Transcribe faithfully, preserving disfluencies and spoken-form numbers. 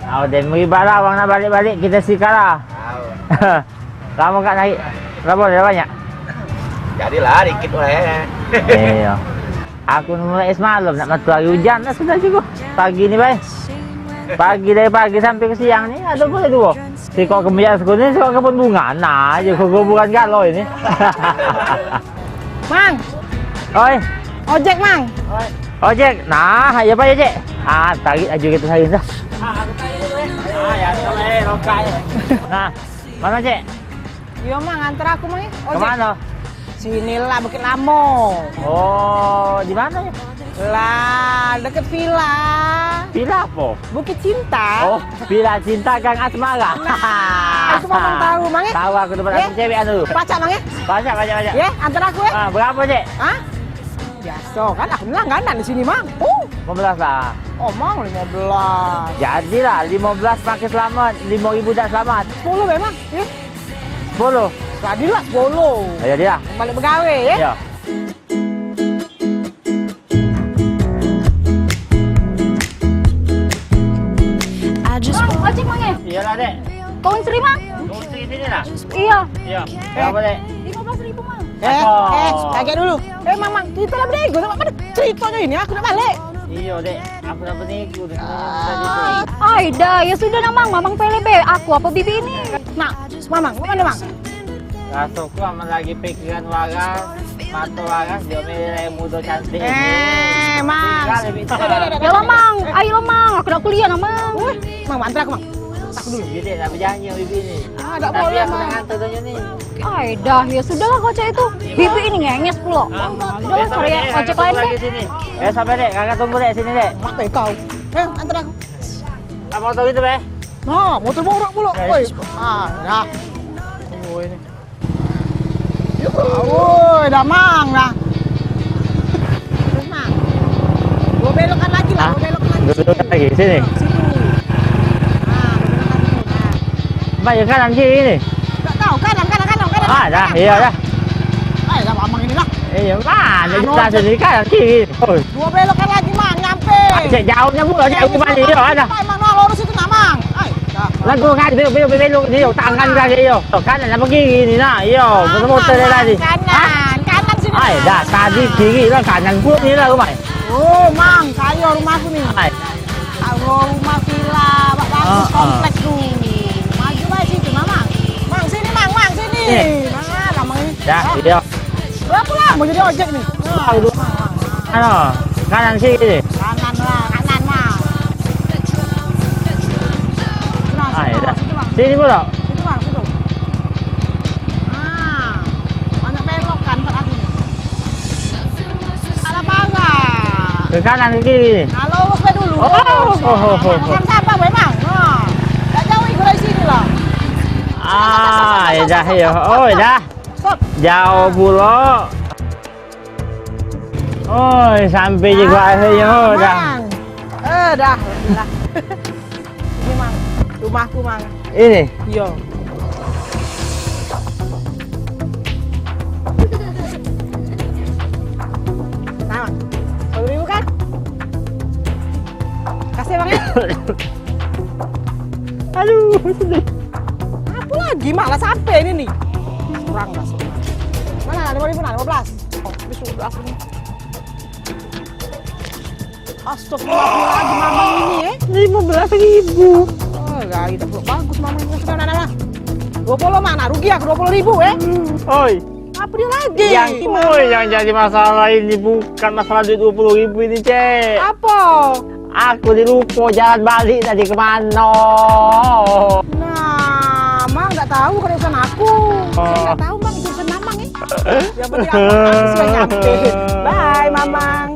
Au dem riba lah wang nak balik-balik kita sikala. Lama kak naik. Berapa dah banyak? Jadilah dikit weh. Iyo. Aku mulai semalam nak matu hari hujan dah sudah juga. Pagi ni bae. Pagi dari pagi sampai ke siang ni ada boleh dua. Sikok kembiak sekuni, sikok kebun bunga. Nah, aja kuburan galo ini. Mang. Oi. Ojek, Mang. Ojek. Nah, ya apa ya, Cek? Ah, tarik aja kita hari dah. Ah, aku tarik dulu eh. Ah, ya, sama eh, rokai. Nah, mana, Cek? Yo, Mang, antar aku, Mang. Ojek. Kemana? Sinilah Bukit Lamo. Oh, di mana ya? Lah, deket villa. Villa apa? Bukit Cinta. Oh, Villa Cinta Gang Asmara. Nah, itu Mamang tahu, Mang, eh? Tahu aku tempat cewek anu. Pacak, Mang, eh? Pacak, pacak, pacak. Ya, antar aku, eh? Ah, berapa, Cek? Hah? Biasa kan, aku langganan di sini, Mang. Oh. Lima belas lah. Oh, Mang, lima belas. Jadilah, lima belas makin selamat, lima ribu dak selamat. Sepuluh memang, ya? Sepuluh. Jadilah sepuluh. Ya, jadilah. Balik begawe, ya? Ya. Mang, ojek, Mang, ya? Iyalah, Dek. Kau seri, Mang? Kau seri sini lah. Iya. Iya. Berapa, Dek? Lima belas ribu, Mang. Eh, eh, kaget dulu. Eh, Mang, Mang, kita lah berdua, apa ada ceritanya ini? Aku nak balik. Iya, Dek. Aku nak berniaga, Dek. Ai dah, ya sudah nah, Mang. Mamang pilih be. Aku apa bibi ini? Nah, Mamang, mana, Mang? Rasoku amen lagi pikiran waras, mato waras, dio milih mudo cantik. Eh, Mang. Tinggal lebih tua. Ya lah, Mang. Ayo lah, Mang. Aku nak kuliah nah, Mang. Weh, Mang, antar aku, Mang. Aku dulu. Jadi nak berjanji sama bibi ni. Ah, tak boleh, Mang. Tapi aku nak nganter dia ni. Ai dah, ya sudahlah kau cak itu. Bibi ini ngenges pula. Ah, udah lah, cari ojek lain deh. Eh, sabar, Dek. Kakak tunggu, Dek, sini, Dek. Mak kau. Eh, antar aku. Apa motor itu, Be? Nah, motor borak pula. Woi. Ah, dah. Oh, ini. Woi, dah mang dah. Mang. Gua belokan lagi lah, gua belokan lagi. Belokan lagi sini. Situ. Ah, gua belokan situ. Nah. Baik kanan kiri ni. Tak tahu kanan kanan kanan kanan. Ah, dah, iya dah. Ayo dah mamang ini lah. Iya, mana kita sini kanan kiri. Oh. Gua belokan lagi mang nyampe. Cek jauhnya pula, cek rumah ni, iya dah. Emang nah lurus itu nah mang. Ai. Lah gua kan belok belok belok ni yo, tangan kaki yo. Tuh, kanan apa kiri ni nah? Yo, muter-muter dia tadi. Kanan, kanan sini. Ai, dah tadi kiri lah, kanan pun ni lah rumah. Oh, mang, kayo rumah aku ni. Ai. Kayo rumah villa, bak bagus komplek tu. Maju bae situ nah, mang. Mang, sini, mang, mang, sini. Nah, lah, mang. Dah, iya. Berapa lama jadi ojek ni? Tahu dulu. Ano, kanan sini. Kanan lah, kanan lah. Nah, ah, situ, ya dah. Situ, Bang. Sini pula. Situ, Bang, situ. Ah, banyak belok kan, Pak Agus. Salah parah. Ke kanan, ke kiri. Nah, lurus bae dulu. Oh, lurus. Oh, oh, oh, oh. Bukan sabar, memang. Nah, tak jauh itu dari sini lah. Ah, ya dah, ya. Oh, ya dah. Stop. Jauh pula. Oi, sampai juga akhirnya. Oh, dah. Mang. Eh, dah. Lah. Ini, Mang. Rumahku, Mang. Ini? Iya. Nah, Mang. Sepuluh ribu kan? Kasih, Mang, ya. Aduh, sedih. Apa lagi, Mang? Lah sampai ini nih. Kurang lah. Mana? Lima ribu, nah, lima belas. Oh, ini sudah aku nih. Astagfirullahaladzim, mamang ini, eh. Lima belas ribu. Oh, gaya tak bagus mamang ini. Sudah, nah, nah, nah. Dua puluh, Mang. Nah, rugi aku dua puluh ribu, eh. Oi. Apa dia lagi? Yang, oi, yang jadi masalah ini bukan masalah duit dua puluh ribu ini, Cek. Apa? Aku dilupo jalan balik tadi ke mano. Nah, Mang tak tahu kalau urusan aku. Oh. Saya tak tahu, Mang, itu urusan Mamang, eh. Yang penting aku, aku sudah nyampe. Bye, Mamang.